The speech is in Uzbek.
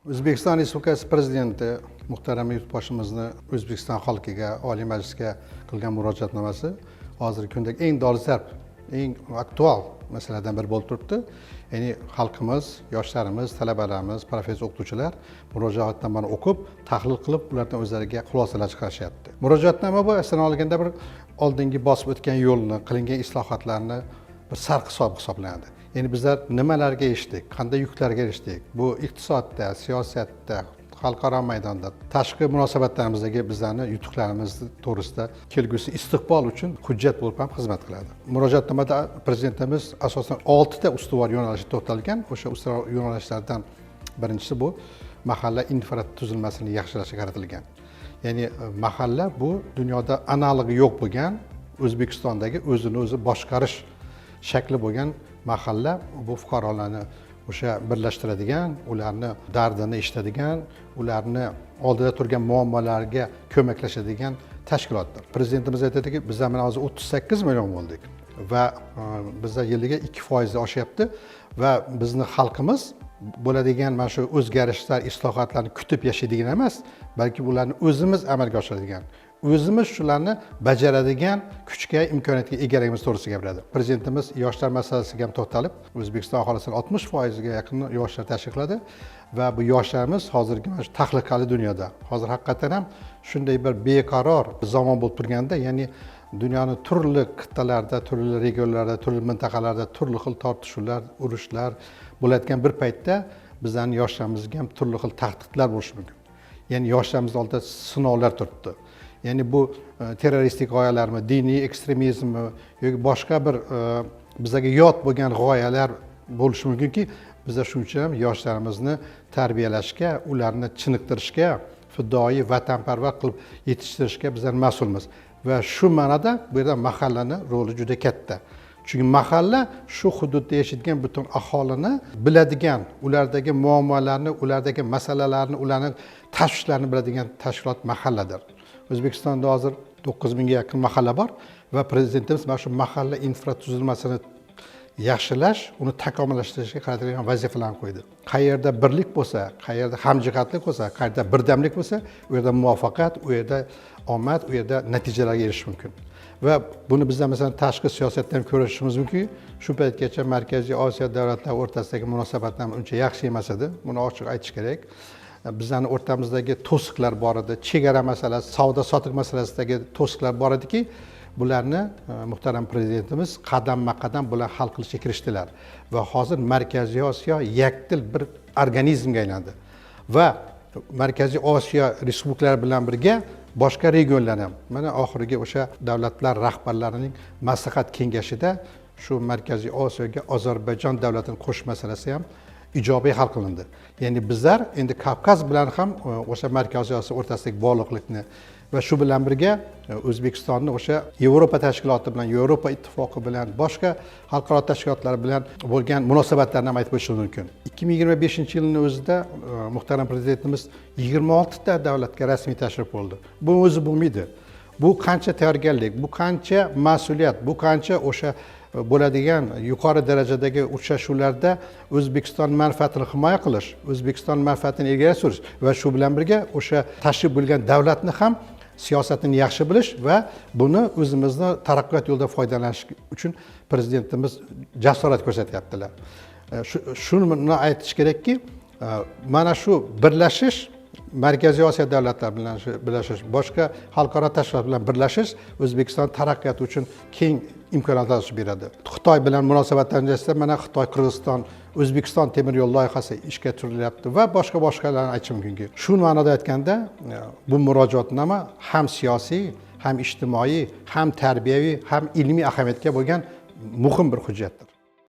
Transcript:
O'zbekiston Respublikasi Prezidenti muhtaram Yurtboshimizni O'zbekiston xalqiga, Oliy Majlisga qilgan murojaatnomasi hozirgi kundagi eng dolzarb, eng aktual masalalardan biri bo'lib turibdi. Ya'ni xalqimiz, yoshlarimiz, talabalarimiz, professor o'qituvchilar murojaatnomani o'qib, tahlil qilib, ulardan o'zlariga xulosalar chiqarishyapti. Murojaatnoma bu aslini olganda bir oldingi bosib o'tgan yo'lni, qilingan islohotlarni bir sarhisob hisoblanadi. Ya'ni bizlar nimalarga erishdik, qanday yutuqlarga erishdik, bu iqtisodda, siyosatda, xalqaro maydonda, tashqi munosabatlarimizdagi bizlarni yutuqlarimiz to'g'risida kelgusi istiqbol uchun hujjat bo'lib ham xizmat qiladi. Murojaatnomada prezidentimiz asosan oltita ustuvor yo'nalishga to'xtalgan. O'sha ustuvor yo'nalishlardan birinchisi bu mahalla infratuzilmasini yaxshilashga qaratilgan. Ya'ni mahalla bu dunyoda analogi yo'q bo'lgan O'zbekistondagi o'zini o'zi boshqarish shakli bo'lgan mahalla bu fuqarolarni o'sha birlashtiradigan, ularni dardini eshitadigan, ularni oldida turgan muammolarga ko'maklashadigan tashkilotdir. Prezidentimiz aytadiki, bizlar mana hozir 38 million bo'ldik va bizda yiliga 2% oshyapti va bizni xalqimiz bo'ladigan mana shu o'zgarishlar, islohotlarni kutib yashaydigan emas, balki ularni o'zimiz amalga oshiradigan, o'zimiz shularni bajaradigan kuchga, imkoniyatga egaligimiz to'g'risida gapiradi. Prezidentimiz yoshlar masalasiga ham to'xtalib, O'zbekiston aholisini 60%ga yaqin yoshlar tashkil qiladi va bu yoshlarimiz hozirgi mana shu tahlikali dunyoda, hozir haqiqatdan ham shunday bir beqaror zamon bo'lib turganda, ya'ni dunyoni turli qit'alarda, turli regionlarda, turli mintaqalarda turli xil tortishuvlar, urushlar bo'layotgan bir paytda bizlarni yoshlarimizga ham turli xil tahdidlar bo'lishi mumkin. Ya'ni yoshlarimiz oldida sinovlar turibdi. Ya'ni bu terroristik g'oyalarmi, diniy ekstremizmmi yoki boshqa bir bizlarga yot bo'lgan g'oyalar bo'lishi mumkinki, biza shuning uchun ham yoshlarimizni tarbiyalashga, ularni chiniqtirishga, fidoyi vatanparvar qilib yetishtirishga bizlar mas'ulmiz. Va shu ma'noda bu yerda mahallani roli juda katta, chunki mahalla shu hududda yashaydigan butun aholini biladigan, ulardagi muammolarni, ulardagi masalalarni, ularni tashvishlarini biladigan tashkilot mahalladir. O'zbekistonda hozir 9000ga yaqin mahalla bor va prezidentimiz mana shu mahalla infratuzilmasini yaxshilash, uni takomillashtirishga qaratilgan vazifalarni qo'ydi. Qayerda birlik bo'lsa, qayerda hamjihatlik bo'lsa, qayerda birdamlik bo'lsa, u yerda muvaffaqiyat, u yerda omad, u yerda natijalarga erishish mumkin. Va buni bizda, masalan, tashqi siyosatda ham ko'rishimiz mumkin. Shu paytgacha Markaziy Osiyo davlatlari o'rtasidagi munosabatlar uncha yaxshi emas edi, buni ochiq aytish kerak. Bizlarni o'rtamizdagi to'siqlar bor edi, chegara masalasi, savdo sotiq masalasidagi to'siqlar bor ediki, bularni muhtaram prezidentimiz qadamma qadam bular hal qilishga kirishdilar va hozir Markaziy Osiyo yakdil bir organizmga aylandi. Va Markaziy Osiyo respublikalari bilan birga boshqa regionlar ham, mana oxirgi o'sha davlatlar rahbarlarining maslahat kengashida shu Markaziy Osiyoga Ozarbayjon davlatini qo'shish masalasi ham ijobiy hal qilindi. Ya'ni bizlar endi Kavkaz bilan ham o'sha Markaziy Osiyo o'rtasidagi bog'liqlikni va shu bilan birga O'zbekistonni o'sha Yevropa tashkiloti bilan, Yevropa Ittifoqi bilan, boshqa xalqaro tashkilotlar bilan bo'lgan munosabatlarni ham aytib o'tishimiz mumkin. 2025-yilni o'zida muhtaram prezidentimiz 26 ta davlatga rasmiy tashrif bo'ldi. Bu o'zi bo'lmaydi. Bu qancha tayyorgarlik, bu qancha mas'uliyat, bu qancha o'sha bo'ladigan yuqori darajadagi uchrashuvlarda O'zbekiston manfaatini himoya qilish, O'zbekiston manfaatini ilgari surish va shu bilan birga o'sha tashrif buyurgan davlatni ham siyosatini yaxshi bilish va buni o'zimizni taraqqiyot yo'lida foydalanish uchun prezidentimiz jasorat ko'rsatyaptilar. Shuni aytish kerakki, mana shu birlashish, Markaziy Osiyo davlatlari bilan shu birlashish, boshqa xalqaro tashkilot bilan birlashish O'zbekiston taraqqiyoti uchun keng imkoniyatlar ochib beradi. Xitoy bilan munosabatlar jasda mana Xitoy, Qirg'iziston, O'zbekiston temir yo'l loyihasi ishga tushirilyapti va boshqa boshqalarni aytish mumkinki, shu ma'noda aytganda bu murojaatnoma ham siyosiy, ham ijtimoiy, ham tarbiyaviy, ham ilmiy ahamiyatga bo'lgan muhim bir hujjatdir.